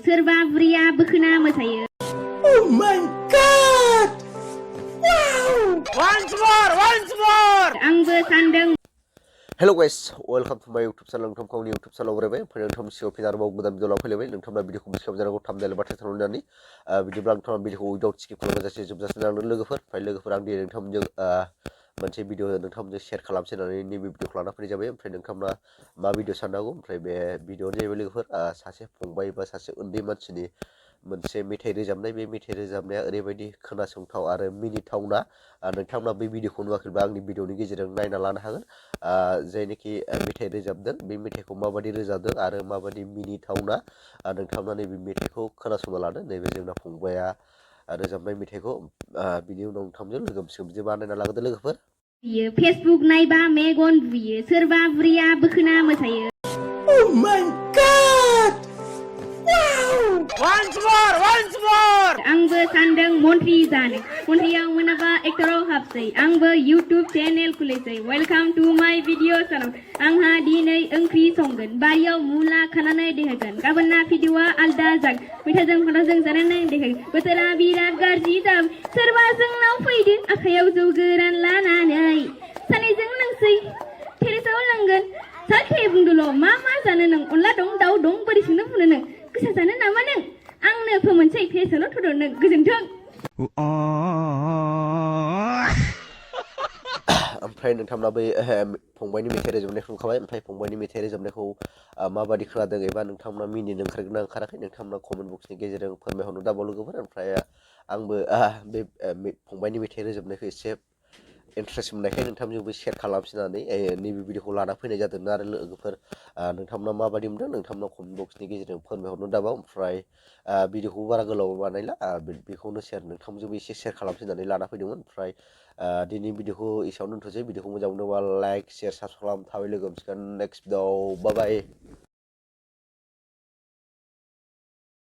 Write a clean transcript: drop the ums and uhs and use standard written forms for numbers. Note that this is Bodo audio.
सोरबा बुरिया बोखोना मोसायो Oh my god! Wow! Once more! आंबो सानदों Hello guys, welcome to my YouTube channel. नोंथांखौ आंनि YouTube channel आवरायबाय ओमफ्राय नोंथांनि सिगाङाव फिन आरोबाव गोदान भिडिअ लाफैलायबाय नोंथांना भिडिअखौ मिथिखाब जानांगौ थाम्बनेल एबा टाइटेल होननानै बिदिब्ला नोंथाङा भिडिअखौ उइदाउट स्किप खालामाजासे जोबजासिम नायलांदो लोगोफोर ओमफ्राय लोगोफोर आं दिनै नोंथांमोनजों मोनसे भिडिअ नोंथांमोनजों शेयार खालामसै होननानै नैबे भिडिअखौ लाना फैनाय जाबाय ओमफ्राय नोंथांमोना मा भिडिअ साननांगौ ओमफ्राय बे भिडिअआनो जाहैबाय लोगोफोर सासे फंबाय बा सासे उन्दै मानसिनि मोनसे मेथाइ रोजाबनाय बे मेथाइ रोजाबनाया ओरैबायदि खोनासंथाव आरो मिनिथावना नोंथांमोना बे भिडिअखौ नुवाखैब्ला आंनि भिडिअनि गेजेरजों नायना लानो हागोन जायनोखि मेथाइ रोजाबदों बे मेथाइखौ माबायदि रोजाबदों आरो माबायदि मिनिथावना नोंथांमोना नैबे मेथाइखौ खोनासंना लादो नैबे जोंना फंबाया रोजाबनाय मेथाइखौ बिनि उनाव नोंथांजों लोगो मोनसिगोन बिदि बानायना लागोदो लोगोफोर बियो फेसबुक नायबा मेगन बुयो सोरबा बुरिया बोखोना मोसायो Oh my god! Wow! Once more! आंबो सानदों मन्त्रि जानो मन्त्रियाव मोनाबा एक्टराव हाबसै आंबो इउटुब चेनेल खुलिसै वेलकाम टु माय भिडिअ चेनेल आंहा दिनै ओंख्रि संगोन बारियाव मुला खानानै देहोगोन गाबोनना भिडिअआ आलदा जागोन मैथाजों फान्थावजों जानानै देहोगोन बोथोरा बिराद गाज्रि जाबाय सोरबा जोंनाव फैदो आखायाव जौ गोरान लानानै सानैजों लोंसै टेरेसाव लांगोन साखे बुंदोल' मा जानो नों अनला दं दाउ दं बोरै संनो बुंनो नों गोसा जानो नामा नों आंनो फोमोनसै फेसआवल' थुदर नों गोजोन्थों ओमफ्राय नोंथांमोना बै फंबायनि मेथाइ रोजाबनायखौ नुखाबाय ओमफ्राय फंबायनि मेथाइ रोजाबनायखौ माबादि खोनादों एबा नोंथांमोना मिनिनो ओंखारगोन ना ओंखाराखै नोंथांमोना कमेन्ट बक्सनि गेजेरजों फोरमायहरनो दाबाव लोगोफोर ओमफ्राय आंबो बे फंबायनि मेथाइ रोजाबनायखौ एसे इन्ट्रेस्ट मोननायखाय नोंथांमोनजोंबो शेयार खालामफिननानै नैबे भिडिअखौ लाना फैनाय जादोंमोन आरो लोगोफोर नोंथांमोना माबादि मोनदों नोंथांमोना कमेन्ट बक्सनि गेजेरजों फोरमायहरनो दाबाव ओमफ्राय भिडिअखौ बारा गोलाव बानायला बेखौनो नोंथांमोनजोंबो एसे शेयार खालामफिननानै लाना फैदोंमोन ओमफ्राय दिनै भिडिअखौ एसेयावनो दोनथ'सै भिडिअखौ मोजां मोनोबा लाइक शेयार साबसक्राइब खालाम थाबाय लोगो मोनसिगोन नेक्स्ट भिडिअ बाय बाय